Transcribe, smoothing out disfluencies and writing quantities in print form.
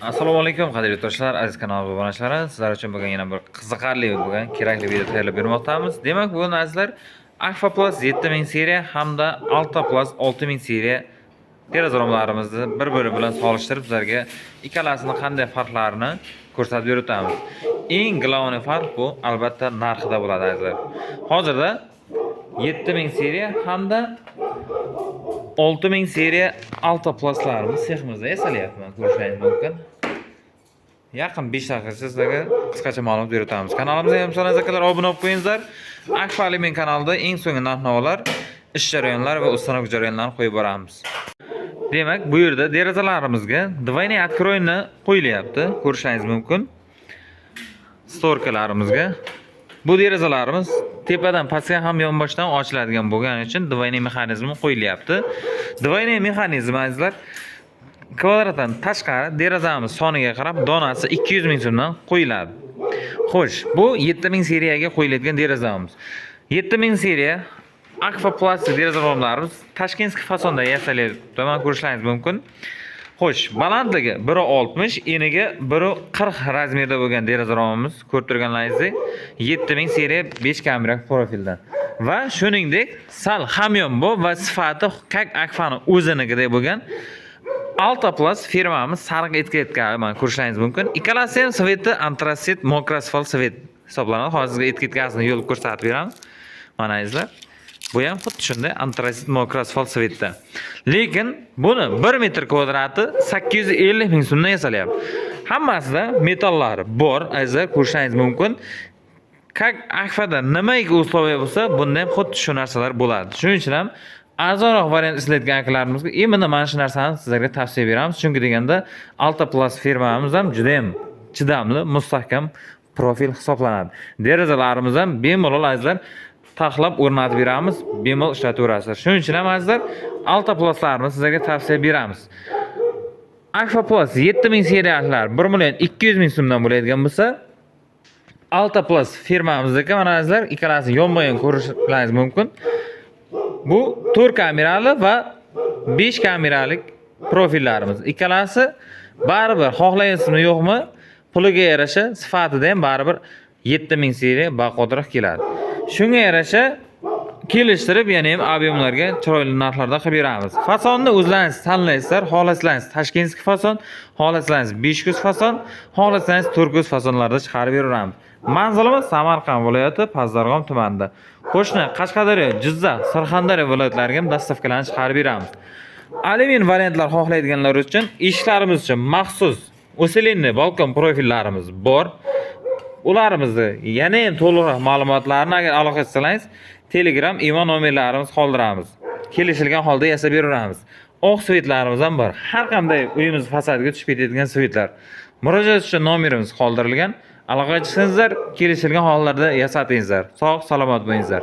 Assalomu alaykum, qadrli yurtdoshlar, aziz kanal obunachilari. Sizlar uchun bugun yana bir qiziqarli bo'lgan, kerakli video tayyorlab bermoqdamiz. Demak, bugun, azizlar, Agfa Plus 7000 seriya hamda Alta Plus 6000 seriya deraza romlarimizni bir-biri bilan solishtirib, sizlarga ikkalasini qanday farqlarini ko'rsatib berib o'tamiz. Eng главный farq bu albatta narxida bo'ladi, azizlar. Hozirda 7000 seriya hamda 6000 seriya Alta Pluslarimiz seximizda yasalyapti, ko'rishingiz mumkin. Yaqin 5 daqiqacha sizlarga qisqacha ma'lumot berib o'tamiz. Kanalimizga ham akalar obuna bo'lib qo'yingizlar. Akfa Alyumin kanalida eng so'nggi narx-navolar, ish jarayonlari va установка jarayonlarini qo'yib boramiz. Demak, bu yerda derazalarimizga двойной открой ni qo'yilyapti, ko'rishingiz mumkin. Шторка larimizga. Bu derazalarimiz tepadan pastga ham yonboshdan ochiladigan bo'lgani uchun двойной mexanizmi qo'yilyapti. Двойной mexanizm, azizlar, kvadratdan tashqari derazamiz soniga qarab donasi 200 ming so'mdan qo'yiladi. Xo'sh, bu 7000 seriyaga qo'yiladigan derazamiz. 7000 seriya Akfa plastik deraza romlarimiz ташкентский fasonda yasalyapti. Mana, ko'rishingiz mumkin. Xo'sh, balandligi 1.60, eniga 1.40 razmerda bo'lgan deraza romimiz, ko'rib turganlaringizdek, 7000 seriya 5 kamera profildan. Va shuningdek, sal hamyonbop va sifati как Akfani o'zinikidek bo'lgan Alta Plus firmamiz sariq etiketka, mana, ko'rishingiz mumkin. Ikkalasi ham цвет i antrasit мокрый asfalt цвет hisoblanadi. Hozir sizga etiketkasini yo'l ko'rsatib beramiz. Mana, azizlar. Bu ham xuddi shunday antrasit мокрый asfalt цвет da. Lekin buni 1 metr kvadrati 850 ming so'mdan yasalyapti. Hammasida metallari bor, azizlar, ko'rishingiz mumkin. Как Akfada nimaiki условия bo'lsa, bunda ham xuddi shu narsalar bo'ladi. Shuning uchun ham arzonroq variant izlayotgan akalarimizga именно mana shu narsani sizlarga tavsiya beramiz. Chunki deganda Alta Plus firmamiz ham juda ham chidamli, mustahkam profil hisoblanadi. Derazalarimiz ham bemalol, azizlar, taxlab o'rnatib beramiz, bemalol ishlataverasizlar. Shuning uchun ham, azizlar, Alta Pluslarni sizlarga tavsiya beramiz. Akfa Plus 7000 seriyalar 1 million 200 ming so'mdan bo'ladigan bo'lsa, Alta Plus firmamizniki, mana, azizlar, ikkalasini yonma-yon ko'rishingiz mumkin. Bu 4 kamerali va 5 kameralik profillarimiz. Ikkalasi baribir, xohlaysizmi yo'qmi, puliga yarasha sifatida ham baribir 7000 seriya baquvvatroq keladi. Shunga yarasha kelishtirib, yana ham объем larga chiroyli narxlarda qilib beramiz. Fasonni o'zlaringiz tanlaysizlar. Xohlasangiz ташкентский fason, xohlasangiz 5 ko'z fason, xohlasangiz 4 ko'z fasonlarda chiqarib beraveramiz. Manzilimiz Samarqand viloyati Pazdarg'om tumanida. Qo'shni Qashqadaryo, Jizzax, Surxondaryo viloyatlariga ham доставка larni chiqarib beramiz. Alyumin variantlar xohlaydiganlar uchun eshiklarimiz uchun maxsus усиленный balkon profillarimiz bor. Ularimizni yana ham to'liqroq ma'lumotlarni agar aloqa etsangiz, Telegram, Imo nomerlarimiz qoldiramiz. Kelishilgan holda yasab beraveramiz. Oq цвет larimiz ham bor. Har qanday uyimiz fasadiga tushib ketadigan цвет lar. Murojaat uchun nomerimiz qoldirilgan. Aloqaga chiqsangizlar, kelishilgan hollarda yasatingizlar. Sog' salomat bo'lingizlar.